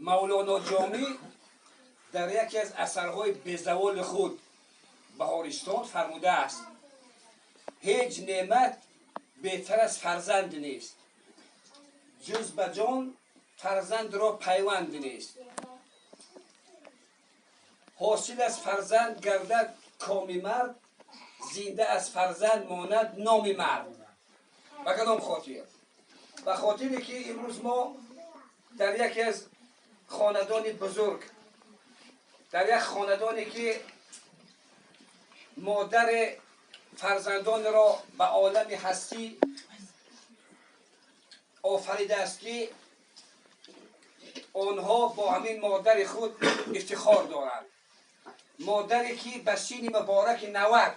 Мавлоно Ҷомӣ дар яке аз асарҳои безаволи худ, «Баҳористон», фармудааст: «Ҳеҷ неъмат беҳтар аз фарзанд нест, ҷуз ба ҷон фарзандро пайванд нест. Ҳосил аз фарзанд гардад коми мард, зинда аз фарзанд монад номи мард». Ба кадом хотир? Ба хотире ки имрӯз мо дар яке аз хонадони бузург, дар як хонадоне ки модари фарзандонро ба олами ҳастӣ офаридааст, ки онҳо бо ҳамин модари худ ифтихор доранд, модаре ки ба синни мубораки 90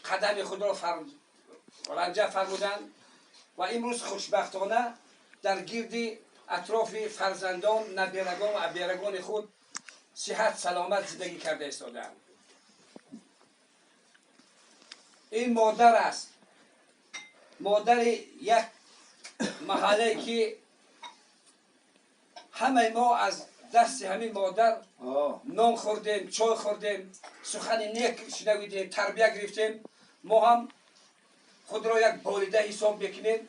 қадами худро ранҷа фармуданд ва имрӯз хушбахтона дар гирди атрофи фарзандон, наберагон ва аберагони худ сиҳат саломат зиндагӣ карда истодаанд. Ин модар аст, модари як маҳаллае ки ҳамаи мо аз дасти ҳамин модар нон хӯрдем, чой хӯрдем, сухани нек шунавидем, тарбия гирифтем. Мо ҳам худро як болида ҳисоб мекунем,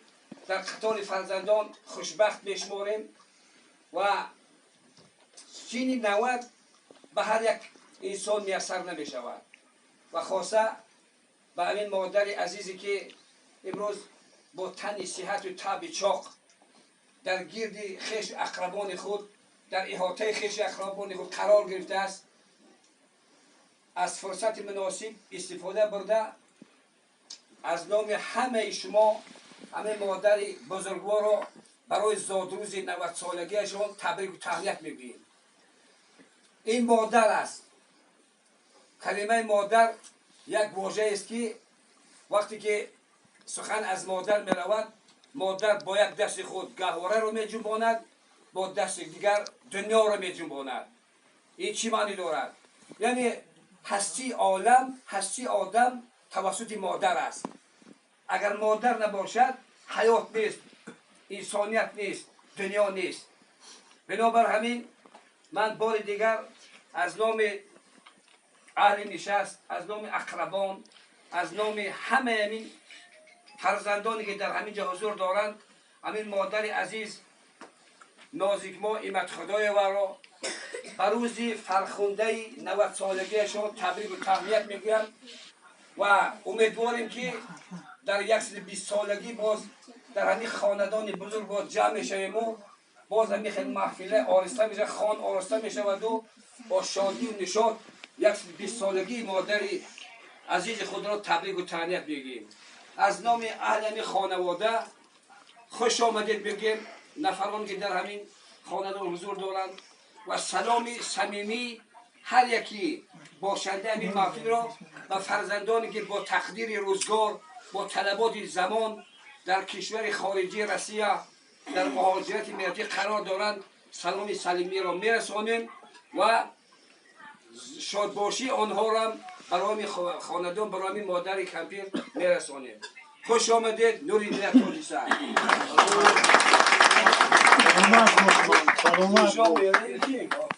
дар қатори фарзандон хушбахт мешуморем. Ва синни 90 ба ҳар як инсон муяссар намешавад ва хоса ба ҳамин модари азизе ки имрӯз бо тани сиҳату таби чоқ дар гирди хешу ақрабони худ, дар иҳотаи хешу ақрабони худ қарор гирифтааст. Аз фурсати муносиб истифода бурда, аз номи ҳамаи шумо ҳамаи модари бузургворро барои зодрӯзи 90-солагиашон табрику таҳният мегӯем. Ин модар аст. Калимаи модар як вожаест, ки вақте ки сухан аз модар меравад, модар бо як дасти худ гаҳвораро меҷунбонад, бо дасти дигар дунёро меҷунбонад. Ин чӣ маънӣ дорад? Яъне ҳастии олам, ҳастии одам тавассути модар аст. Агар модар набошад, ҳаёт нест, инсоният нест, дунё нест. Бинобар ҳамин ман бори дигар аз номи аҳли нишаст, аз номи ақрабон, аз номи ҳамаи ҳамин фарзандоне ки дар ҳамин ҷо ҳузур доранд, ҳамин модари азиз Нозикмо Иматхудоеваро ба рӯзи фархундаи 90-солагиашон табрику таҳният мегӯям ва умедворем, ки дар 120-солагӣ боз дар ҳамин хонадони бузург боз ҷамъ мешавему боз ҳамин хел маҳфила ороста мешавад, хон ороста мешаваду бо шодию нишот 120-солагии модари азизи худро табрику таҳният мегӯем. Аз номи аҳли ҳамин хонавода хуш омадед мегӯем нафароне ки дар ҳамин хонадон ҳузур доранд ва саломи самимии ҳар яки бошандаи ҳамин маҳфилро ба фарзандоне ки бо тақдири рӯзгор, бо талаботи замон дар кишвари хориҷии Россия дар муҳоҷирати меҳнатӣ қарор доранд, саломи самимиро мерасонем ва шодбошии онҳоро барои хонадон, барои модари кампир мерасонем. Хуш омадед, нури дилат тоҷиса. Саломат. Саломат.